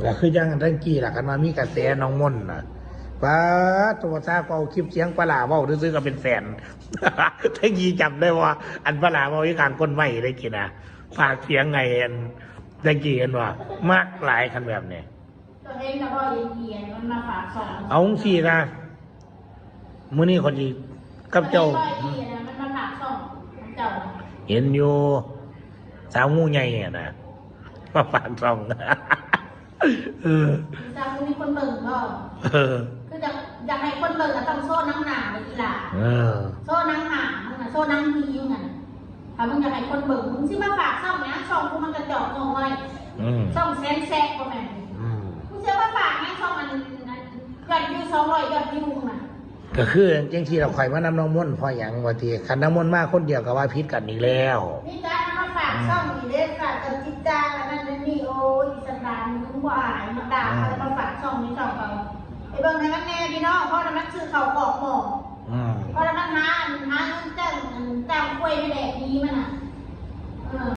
ກໍຄືຈັ່ງແຕ່ກີ້ລະ ຄັນວ່າມີກະແສນ້ອງມົນນະ ປາດໂທ ຊາວກໍເອົາຄລິບສຽງປາຫຼ້າເວົ້າຊື່ໆກໍເປັນແສນ. ແຕ່ກີ້ຈຳໄດ້ວ່າ ອັນປາຫຼ້າເວົ້າຢູ່ຂ້າງກົ້ນໄມ້ແຕ່ກີ້ນະ ປາກສຽງໄງ ອັນແຕ່ກີ້ເຫັນວ່າມັກຫຼາຍຄັນແບບນີ້. ຕົວເອງນະບໍ່ໄດ້ຂຽນ ມັນມາຝາກຊ່ອງ ເອົາຈັ່ງຊີ້ນະ ມື້ນີ້ຂ້ອຍຊິກັບເຈົ້າ ຕົວເອງບໍ່ໄດ້ຂຽນນະ ມັນມາຝາກຊ່ອງຂອງເຈົ້ານະ ເຫັນຢູ່ ສາວງູໃຫຍ່ຫັ້ນນະ ມາຝາກຊ່ອງ ເອີ ມີແຕ່ບໍ່ມີຄົນເບິ່ງບໍ່? ເອີ ຄືຢາກ ຢາກໃຫ້ຄົນເບິ່ງກໍຕ້ອງໂຊໜັງໜ້າໄວ້ຕິຫຼ້າ ເອີ ໂຊໜັງໜ້າມຶງນະ ໂຊໜັງທີ່ມຶງນະ ຖ້າມຶງຢາກໃຫ້ຄົນເບິ່ງ ມຶງຊິມາຝາກຊ່ອງຫຍັງ? ຊ່ອງກູມັນກະຈອກງອກງ່ອຍ ອືມ ຊ່ອງແສນແຊະບໍ່ແມ່ນ ອືມ ມຶງຊິມາຝາກຫຍັງ? ຊ່ອງອັນ ອັນຍອດວິວສອງຮ້ອຍຍອດວິວນະ ກໍຄືຈັ່ງຊີ້ລະ ຂ້ອຍມານຳນ້ອງມົນເພາະຫຍັງວ່າຕິ ຄັນນ້ອງມົນມາຄົນດຽວກໍວ່າຜິດກັນອີກແລ້ວ ມີແຕ່ມາຝາກ ອືມ ຊ່ອງນີ້ເດ້ ຝາກກັນຕິດຕາມອັນນັ້ນອັນນີ້ ໂອ້ຍ ອີສັນດານມຶງບໍ່ອາຍ ມາດ່າ ອືມ ເຂົາ ມາຝາກຊ່ອງນີ້ຊ່ອງເຂົາ ໄປເບິ່ງໃຫ້ມັນແດ່ພີ່ນ້ອງ ເພາະວ່າມັນຊື້ເຂົ້າກອກໝໍ້ ອືມ ເພາະວ່າມັນຫາ ຫາເງິນຈ້າງ ຈ້າງຄວາຍມາແດກດີມັນນະ ເອີ.